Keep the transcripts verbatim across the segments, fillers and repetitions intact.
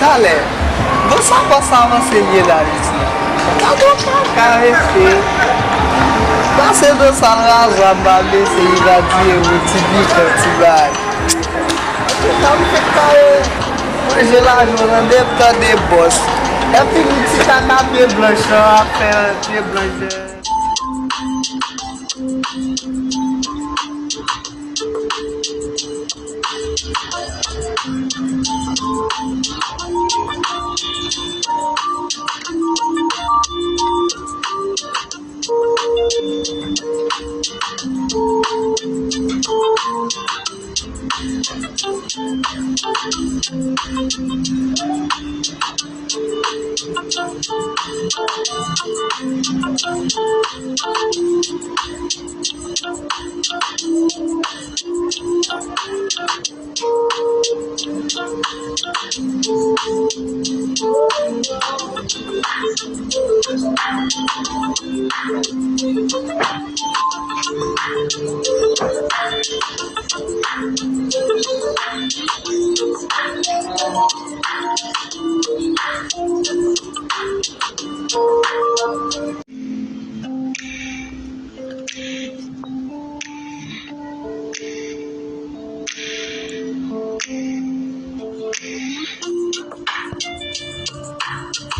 Talè. Bon, sa bòs sa avanse l ye la, mesye. Gade yon kaka, mesye. Pase nan sal raza m, ba mesye, li va di e wi, ti bifè, ti bagay. Sa m fèk kare manje lajan nan de m tande bòs. Epi m ti kaka pye blanch lan ap fè pye blanch.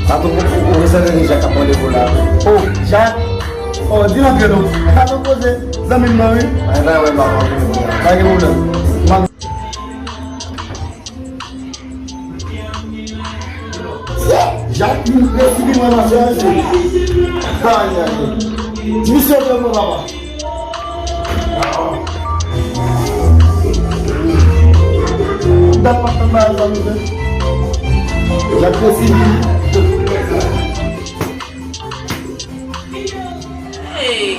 Ato, ou, ou, ou, ou, sa se Jak k ap mande pou la. Oh, Jak? Oh, di l antre non. Ato, poze, zanmi m nan, wi. Ay, bay, wè, ba, ba, ba, ba, gen pwoblèm. Jak, li resi li mwen nan fè, mesye. Ay, ay, ay. Misye, vrèman, papa. Dat m ap tann bagay sa, mesye. L ap resi li. Hey,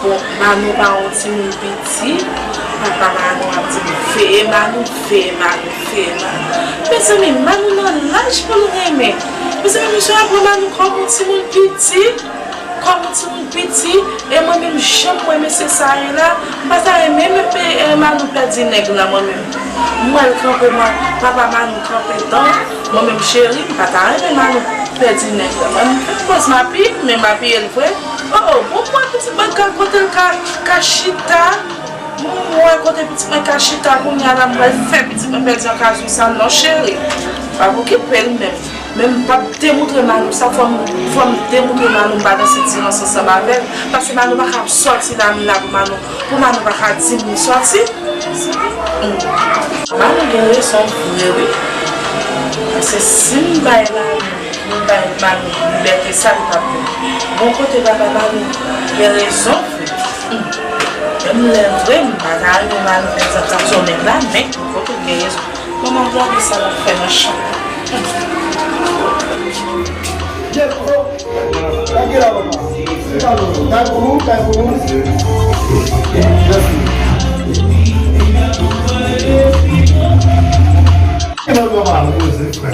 bon, Manou pa yon timoun piti. Papa Manou ap di l veye Manou, veye Manou, veye Manou. Mezanmi, Manou nan laj pou l renmen. Mezanmi, misye ap pran Manou kòm yon timoun piti. Kòm yon timoun piti, e mwen menm jan m wè mesye sa a ye la, m pa ta renmen menm pe, e, Manou pèdi nèg la mwen menm. M wè l kanpe, ma, papa Manou kanpe dan, mwen menm cheri, m pa ta renmen Manou pèdi nèg la. Mwen m fè pòz m apiye, men m apiye l vre. Oh, oh, bon, m wè pitit mwen ka, kote l ka, ka chita. M wè kote pitit mwen ka chita kounye a la, m pral fè pitit mwen pèdi an kazou sa, non, cheri. Pa okipe l menm. Men m p ap demoutre Manou sa, fò m, fò m demoutre Manou m pa nan sitirans ansanm avè l. Paske Manou pa ka ap sòti la, m la pou Manou, pou Manou pa ka di m li sòti. Hmm. Manou gen rezon vre, wi. Paske si m bay Manou, m bay Manou libète sa, li p ap bon. Bon kote papa Manou gen rezon vre. Hmm. Menm lè vre, m pa ta renmen Manou fè zak sa sou nèg la, men bon kote l gen rezon. Manman, gade sa l ap fè nan chanm. Lage la, papa. Kay pou nou, kay pou nou. Mèsi.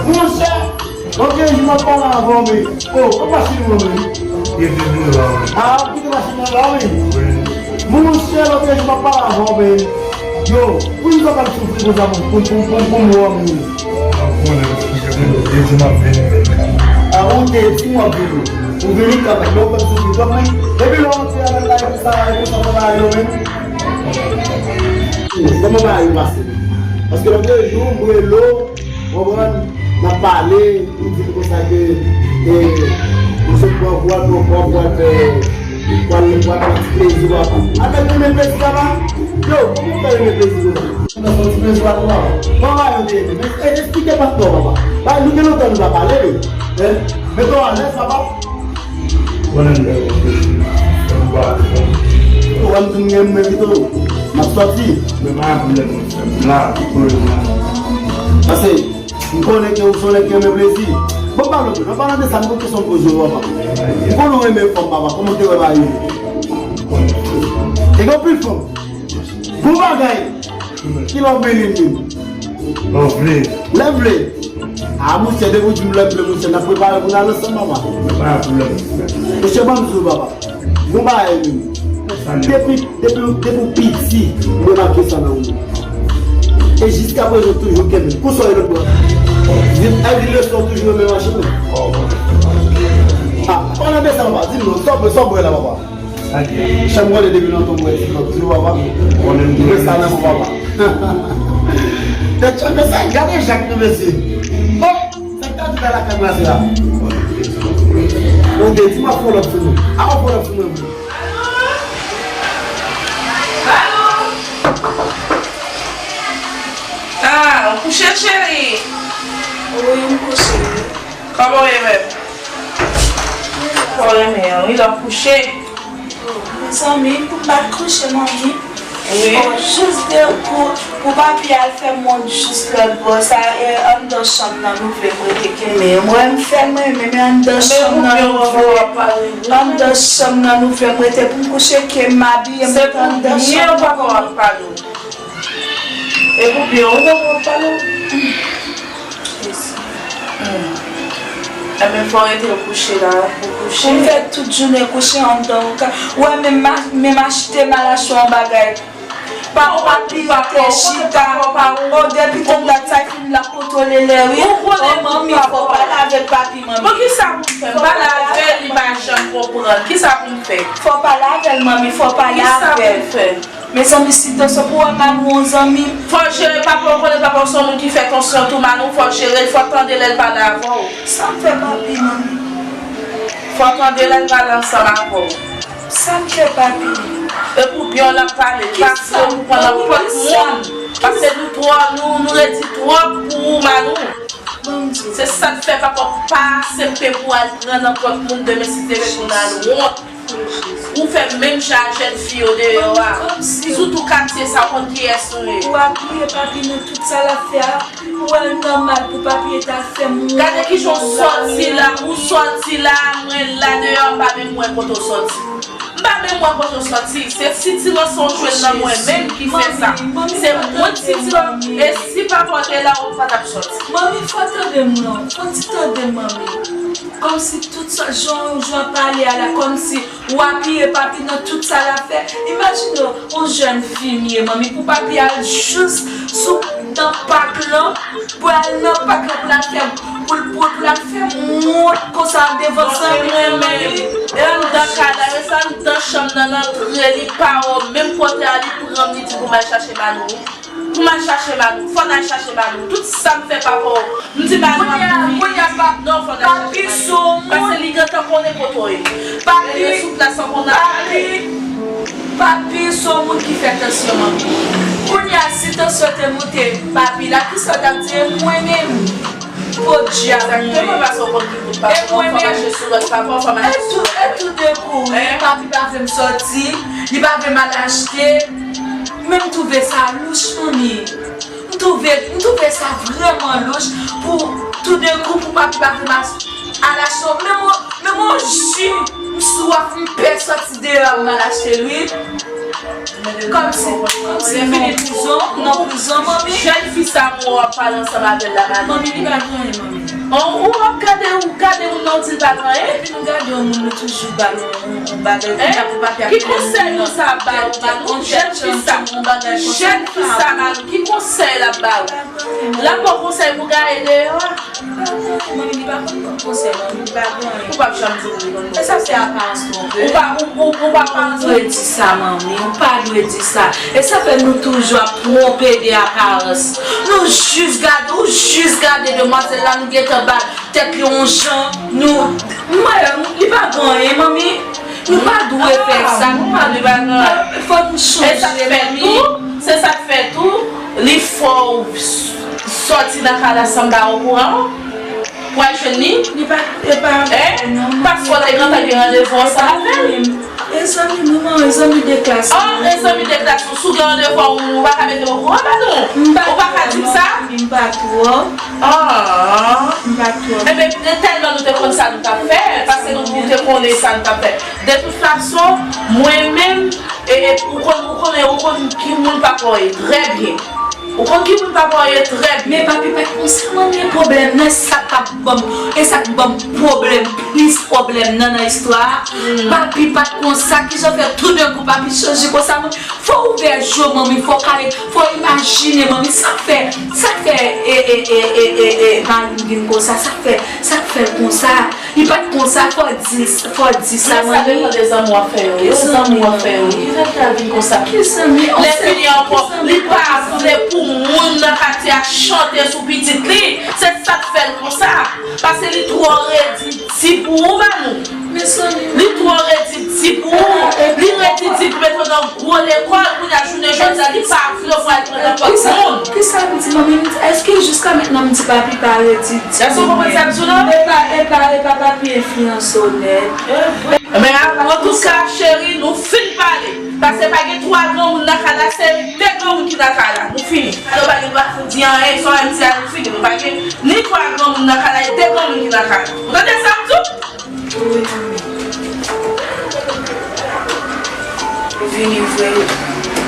Monchè, lòt jou m ap pale avè w, men, oh, kot machin ou an, men? Kite machin nan la, wi. Ah, kite machin nan la, wi. Wi. Monchè, lòt jou m ap pale avè w, men, yo, poukisa w ap soufri konsa pou, pou, pou, pou, pou mwen, men? Mwen konnen, paske mwen te di m ap vini, men. Ah, ou te di m w ap vini. Ou vini kanmenm, men ou fè m soufri twòp, men. Depi lè w antre avè m la, e konsa, e konsa, konsa, yo, men. Kòman bagay yo pase? Paske lòt jou, m rele w, Konprann? N ap pale, ou di m konsa ke, e, ou sot pran kou a, pran kòb, ou al fè, ou al, ou al pran ti plezi, ou al. Atò, ou renmen plezi, papa? Yo, kòman w fè renmen plezi konsa? Ou nan fè yon ti plezi, papa? Kòman yo te ye? Men, e, esplike patnè w, papa. Ba, nou gen lontan nou pa pale, wi. Hein? Mete w alèz, papa. Konnen m lè w fè m ba w. Ou wè m di m gen m envite w. M ap sòti. Men pa gen pwoblèm, monchè. M la, pou pwoblèm nan. Pase, m konnen ke ou se yon nèg ki renmen plezi. Bon, pa lòt, an palan de sa, m gon kesyon m poze w, papa. M konnen w renmen fanm, papa. Kòman w te wè bagay yo? E gen anpil fanm. Bon bagay. Ki lè w vle li menm? Lè w vle. Lè w vle. A, monchè, depi w di m lè w vle, monchè, n ap prepare pou n al ansanm, papa. Pa gen pwoblèm. Monchè, ban m di w, papa. Bon bagay menm. Depi, depi, depi w piti, m remake sa nan ou. E jiskaprezan toujou kenbe. Kou sa w ye lòt bò? Vin, ay, vin leson toujou nan men machin. Ah, pa nan de sa, papa. Di m non, sa w bwè, sa w bwè la, papa. Chanm konnen depi lontan mwen ti kòk tou, papa. Mwen sa nan mwen, papa. Tèt chanm sa, gade Jak nou mesye. Bon, sa k ta di la lakay mwen se la. Ok, di m ap fè yon lòt sou mwen. A, w ap fè yon lòt sou mwen. Ah, ou kouche, cheri? Wi, m kouche, wi. Kòman w ye menm? Kòman w ye menm? Wi, l ap kouche. Mezanmi, pou m pa t kouche, manmi. Wi. Bon, jis de kou, pou papi al fè m wont jis lòt bò, sa, e, anndan chanm nan, nou vle m rete kenbe. Mwen, m fè mwen, men, men anndan chanm nan, nou vle, anndan chanm nan, nou vle m rete pou m kouche, ke m abiye, m rete anndan chanm nan. Se pou byen, papa w ap pale w. E pou byen, ou konprann pale w? Hmm. Enben, fò w rete kouche la, pou kouche. Ou fè tout jounen kouche anndan, ou ka, ou wè, menm ma-, menm achte m al achte yon bagay. Pa, ou pa pi rete chita. O, depi tann dat sa, fin la kontwole lè, wi. O, manmi, fò w pale avèk papi, manmi. Poukisa pou m fè? M pale avè l, li pa janm konprann. Kisa pou m fè? Fò w pale avè l, manmi, fò w pale avè l. Kisa pou m fè? Mezanmi, si tansyon pou wè Manou yon zanmi. Fò jere, papa w konnen, papa w se yon moun ki fè tansyon tou, Manou, fò jere l, fò tande lè l pale avè w. Sa m fè papi, manmi? Fò tande lè l pale ansanm avè w. Sa m fè papi? E pou byen w l ap pale, pa vle ou pran nan pòt moun. Paske nou twò, nou, nou redi twòp pou ou, Manou. Se sa k fè papa w pa aksepte pou al pran nan pòt moun demen si te vle pou n al wont. Ou fè menm jan ak jèn fi yo deyò a. Sitou katye sa, ou konn kiyès nou ye. Ou apiye papi nan tout sa l ap fè a. Ou wè l nòmal pou papi ta fè moun. Gade kijan w sòti la, ou sòti la, mwen la deyò, m pa menm wè kote w sòti. M pa menm wè kote w sòti. Se si ti ranson w jwenn nan mwen menm ki fè sa. Se mwen ki ti ranson. E si papa w te la, ou pa t ap sòti. Manmi, fò tande m non. Fò ti tande m, manmi. Kòmsi tout sa, jan, jan w pale a la, kòmsi w apiye papi nan tout sa l ap fè. Imajine w, yon jèn fi m ye, manmi, pou papi al jis sou, nan pak lan, pou al nan pak lan, pou l al fè, pou l, pou l al fè wont konsa devan zanmi l, manmi. E anndan kay la, e sa anndan chanm nan, l antre, li pa wè w, menm kote a, li pran m, li di pou m al chache Manou. Pou m al chache Manou, fò n al chache Manou. Tout sa m fè papa w. M di Manou ap mouri, li di non, fò n al chache Manou. Paske li gentan konnen kote w ye. Rete sou plas lan pou n al pale. Papi se yon moun ki fè tansyon, manmi. Kounye a, si tansyon te monte papi la, kisa w t ap di? E mwen menm? Podyab mwen. Egzakteman, paske w konn ki bout papa w, fò mache sou lòt papa w, fò mache sou lòt. E tou, e toudenkou, wi, papi pa vle m sòti, li pa vle m al achte. Men m twouve sa louch, manmi. M twouve, m twouve sa vrèman louch pou toudenkou pou papi pa vin al achte yon, menm yon, menm yon ji, m sou ap m pè sòti deyò a m al achte l, wi. Kòmsi, kòmsi m vin prizon, nan prizon, manmi. Jèn fi sa m wè w ap pale ansanm avè l la, manmi. Manmi, li pa gen anyen, manmi. Ou, ou ap gade, ou gade moun nan, ou di l pa gen anyen? Epi nou gade yon moun, nou toujou ba l yon, yon, yon bagay, kounye a pou papi ap mennen moun nan. Ki konsèy moun sa ap ba ou, Manou? Jèn fi sa, jèn fi sa, Manou, ki konsèy l ap ba ou? L ap ba w konsèy pou gaye deyò a? Manmi, li pa konn konsèy, manmi, li pa gen anyen. Ou p ap janm di l li konn konsèy. E sa se aparans twonpe. Ou pa, ou, ou, ou pa, ou pa dwe di sa, manmi, ou pa dwe di sa. E sa fè nou toujou ap twonpe de aparans. Nou jis gade, ou jis gade demwazèl la, nou gentan ba l tèt li yon jan, nou, mwen, li pa gen anyen, manmi. Nou pa dwe fè sa, nou pa dwe, fò nou chanje, manmi. Se sa k fè tou, li fè w s-, sòti nan kay la san m pa okouran, pou al jwenn li. Li pa, e pa, paske w te gentan gen randevou ansanm avè l. E zanmi nou, manmi, e zanmi de klas nou. Ah, e zanmi de klas ou, si w gen randevou ou, ou pa ka mete m okouran, Manou? Ou pa ka di m sa? M pa twò. Ah. M pa twò. Enben, tèlman nou te konn sa nou t ap fè, paske nou, nou te konnen sa nou t ap fè. De tout fason, mwen menm, e, e, ou konn, ou konnen, ou konn ki moun papa w ye trè byen. Ou konn ki moun papa w ye trè byen. Men papi pa t konsa, manmi, pwoblèm nan, sa k ap ban m, e sa k ban m pwoblèm, plis pwoblèm nan, nan istwa a. Papi pa t konsa, kijan fè toudenkou papi chanje konsa, manmi? Fò w ouvè je w, manmi, fò w kale, fò w imajine, manmi, sa k fè, sa k fè, e, E, e, e, e, e, mari m vin konsa, sa k fè, sa k fè l konsa? Li pa t konsa, fò w di, fò w di sa, manmi. Sa depann de zanmi w ap fè yo. Ki zanmi w ap fè yo? Ki fè l ka vin konsa? Ki zanmi? Lè fini ankò, li pa vle pou moun nan katye a chante sou pitit li. Se sa k fè l konsa. Paske li twò redi ti pou ou, Manou. Mezanmi. Li twò redi ti pou ou. Li redi ti pou mete w nan gwo lekòl, kounye a jounen jodi a, li pa vle w pral pran nan pòt moun. Kisa m di, manmi? Èske jiska mentnan m di papi pa redi ti pou mwen? Èske w konprann sa m di w la? Epa, epa, epa, papi enfliyanse w nèt. Men, antouka, cheri, nou fin pale. Paske pa gen twa granmoun nan kay la, se de granmoun ki nan kay la. Nou fini. Nou pa gen dwa di anyen, sa w di a, nou fini. Nou pa gen ni twa granmoun nan kay la, e de granmoun ki nan kay la. Ou tande sa m di w? Wi, manmi. Vini vre.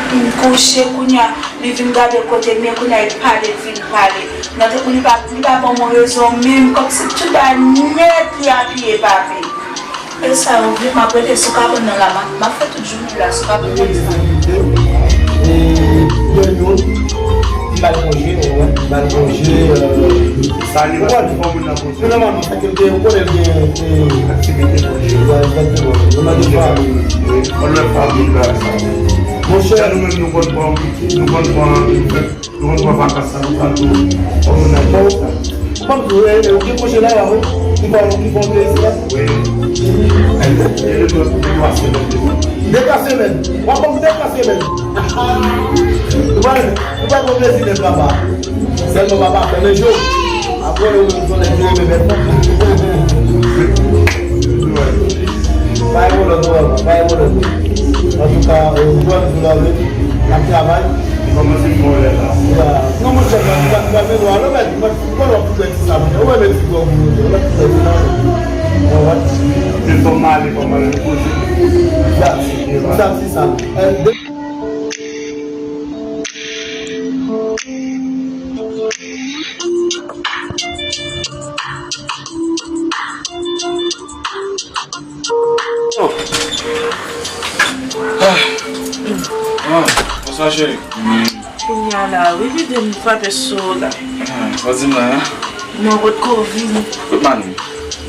M kouche kounye a, li vin gade kote m ye, kounye a li pale, li vin pale. Nan tankou li pa, li pa ban m yon rezon menm, kòmsi tout bagay nèt li apiye papi. E sa yo vle, m ap rete sou kabann nan la, m ap, m ap fè tout jounen la sou kabann nan. E, de youn, m ba l konje, ou wè, m ba l konje, euh, sa li wè, fò moun nan konje. Men nòmalman, sa ke l gen, ou konnen l gen, gen aktivite konje. Wè, egzakteman. Yon lòt fanmi. Wi, yon lòt fanmi, bagay sa. Monchè, nou menm, nou konn pran, nou konn pran, nou konn pran vakans la, nou pran tou. Bon, ou konn tou, e, e, ou gen konje la, wi. Ki fè, ki fè w te isi la? Wi. E, e, de, de twa semèn. De twa semèn. W ap ban m de twa semèn. Ou pral, ou pral pran plezi nèt, papa. Sèlman papa fèmen je w. Apre ou menm, ou konnen ki renmen bèt la. Pa gen pwoblèm non, papa, pa gen pwoblèm. Antouka, euh, jodi a, n ap travay. Kòmanse yon lè la. Ya. Non, monchè, m pa, m pa, m pa gen dwa, non, men, m pa, m pa, m pa, m pa, ti sa, monchè. Ou wè, men, ti gwo, gwo, monchè, m pa, ti sa. Ou wè? Se fò m ale, fò m ale repoze. Ya. Sa, se sa. Euh, de- Oh. Ah. Ah. Bonswa, cheri. Kounye a la, wi, lide m frape sou ou la. Ah, sa w di m la, a? Mwen potko vini. Kot Manou?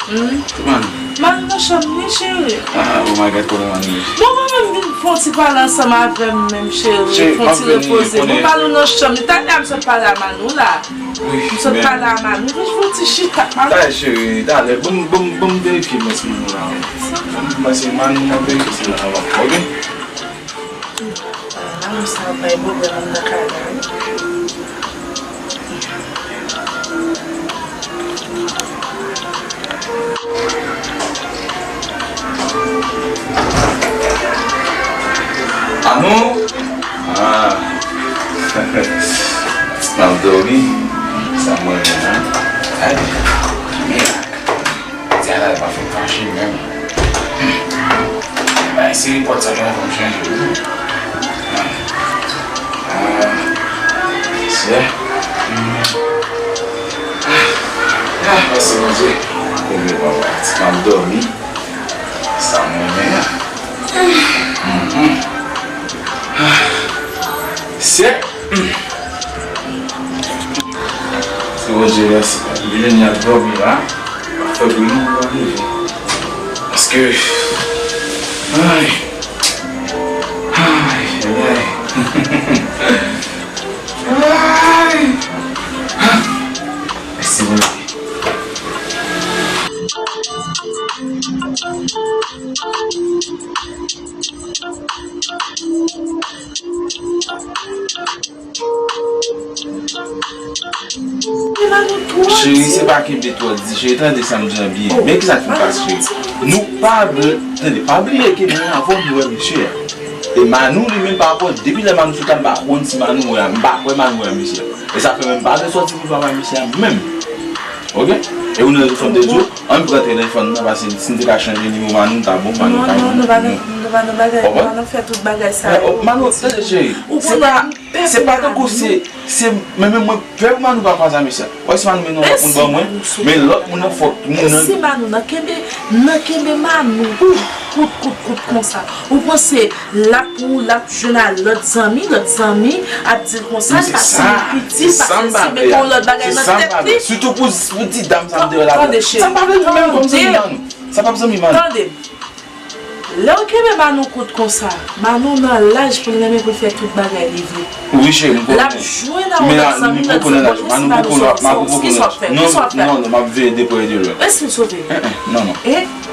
Hmm? Kot Manou? Manou nan chanm li, cheri. Ah, oh my God, konnen Manou ye. Bon, mwen menm vin fè yon ti pale ansanm avè m menm, cheri. Cheri, fè yon ti repoze. Bon, Manou nan chanm li. Talè a m sot pale a Manou la. Wi, m sot pale a Manou. Vin fè yon ti chita ak Manou. Talè, cheri, talè. Bon, bon, bon, verifye mwen si Manou la. Mwen se Manou, mwen verifye si Manou la. Ok? Manou sa bay pwoblèm anndan kay la, wi. Manou? Ah. Ti m ap dòmi. Sa mwen menm, an. Gade. Mirak. Ti Alal pa fè fache menm. Hmm. Bay seri pòt sa genlè fò m chanje wi. Ah. Ah. Sè. Hmm. Ah. Ah, mèsi Bondye. Ebyen papa, ti m ap dòmi. Sa m renmen an. Mhm. Ah. Sè. Hmm. Se Bondye mèsi, papi. Li vin, y ap dòmi la. Fè bri non, pou l rive. Paske, ay. Ay, ay, ay. Ay. Ah. Mèsi, Bondye. Cheri, se pa kenbe twò di, cheri, tande sa m di an byen. Men kisa k fin pase, cheri? Nou pa vle, tande, pa bliye ke mwen avè w nou wè mesye a. E Manou li menm pa konn, depi lè Manou sot la, m pa konn si Manou wè, m pa kwè Manou wè mesye a. E sa fè menm pa vle sòti pou pale a mesye a menm. Ok? E ou nan rezon fò m te di w, ann pran telefòn nan, paske si n te ka chanje nimewo Manou, ta bon, Manou ta bon. Non, non, nou pa nan, nou pa nan bagay, nou pa nan fè tout bagay sa yo. Manou, tande cheri, se pa Se pa tankou se, se, men, men mwen pè pou Manou pa kwaze a mesye a. Wè si Manou mennen yon lòt moun ban mwen, men lòt moun nan fòk moun nan. E si Manou nan kenbe, nan kenbe Manou kout, kout, kout, kout konsa. Ou panse l ap pou l ap jwenn a lòt zanmi, lòt zanmi ap di l konsa, l pa sanble piti, l pa sanble si met yon lòt bagay nan tèt li. Sitou pou, pou ti dam sa m te wè la. Tande, cheri. Sa pa vle di menm kòm zanmi Manou. Sa pa zanmi Manou. Tande. Lè w kenbe Manou kout konsa, Manou nan laj pou l renmen pou l fè tout bagay li vle. Wi, cheri, m konnen. L ap jwenn a yon lòt zanmi, lòt zanmi, bon, si Manou sove, kisa w ap fè? Non, kisa w ap fè? Non, non, m ap veye de prè e de lwen. Èske l sove? Non, non.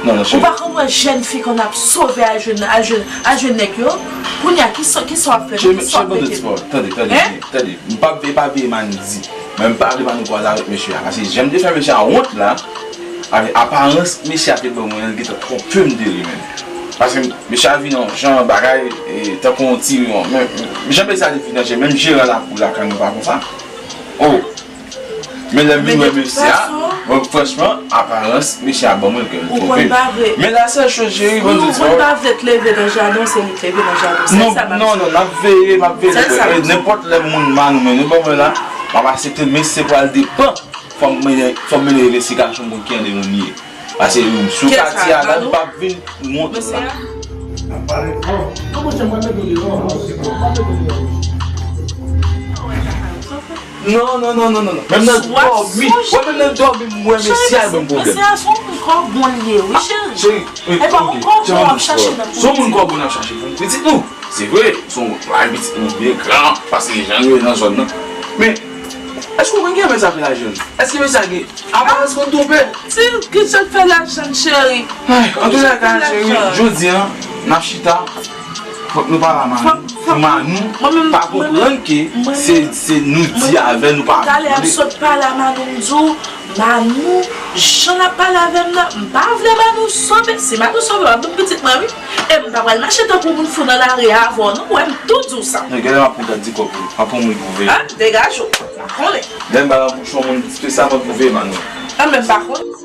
Non, non, cheri. Ou pa konn wè jèn fi konn ap sove al jwenn, al jwenn, al jwenn nèg yo? Kounye a, kisa, kisa w ap fè? Cheri, cheri, ban de ti pawòl. Tande, tande, tande. M p ap veye, pa veye Manou di. Men m pa vle Manou kwaze avèk mesye a. Paske jan m te fè mesye a wont la, avèk aparans mesye a te ban mwen an, li gentan twonpe m de li menm. Paske mesye a vin yon jan bagay, e, tankou yon ti, yon, men, men jan mesye a te vin an, menm jeran lakou lakay mwen pa konsa. Oh! Men lè m vin wè mesye a, bon, franchman, aparans mesye a ban mwen l twonpe m. Men la sèl choz, cheri, ban m di w. Ou konn pa vle t leve nan jaden, se li t leve nan jaden. Non, non, non, m ap veye, m ap veye. Nenpòt lè moun Manou mennen ban mwen la, m ap aksepte, men se pral depann. Fò m mennen, fò m mennen envestigasyon pou ki jan de moun li ye. Paske si w ka di a la, m p ap vin wont la. N ap pale fò. Non, monchè, mwen mete w deyò. Non, non, non, non, non, non. Menm nan dòmi, wè, menm nan dòmi, m wè mesye a ban m pwoblèm. Mesye a se yon moun kò bon li ye, wi, cheri. Cheri, wi, ok, cheri, se yon moun kò bon n ap chache pou pitit nou. Se vre, se yon moun pitit nou byen gran, paske jan nou ye nan zòn nan. Men, èske w konn ki efè sa fè a jèn? Èske mesye a gen aparans konn twonpe? Di l ki jan l fè lajan, cheri. Ay, antouka, cheri, jodi a, n ap chita. Fòk nou pale a Manou. Pou Manou pa konprann ke se, se nou di avè l, nou pa vle. Talè a m sot pale a Manou, m di w, Manou, jan l ap pale avè m nan, m pa vle Manou sove. Si Manou sove, m ap ban pitit mwen, wi. E m pa pral mache tankou moun fou nan lari a avè w, non. Ou wè, m tou di w sa. Men, gade, m ap pran gad di kòb ou. M ap pran moun pou veye. A, degaje w. M pa konnen. Lè m ba l an bouch yon moun espesyalman pou veye Manou. A, men m pa konnen.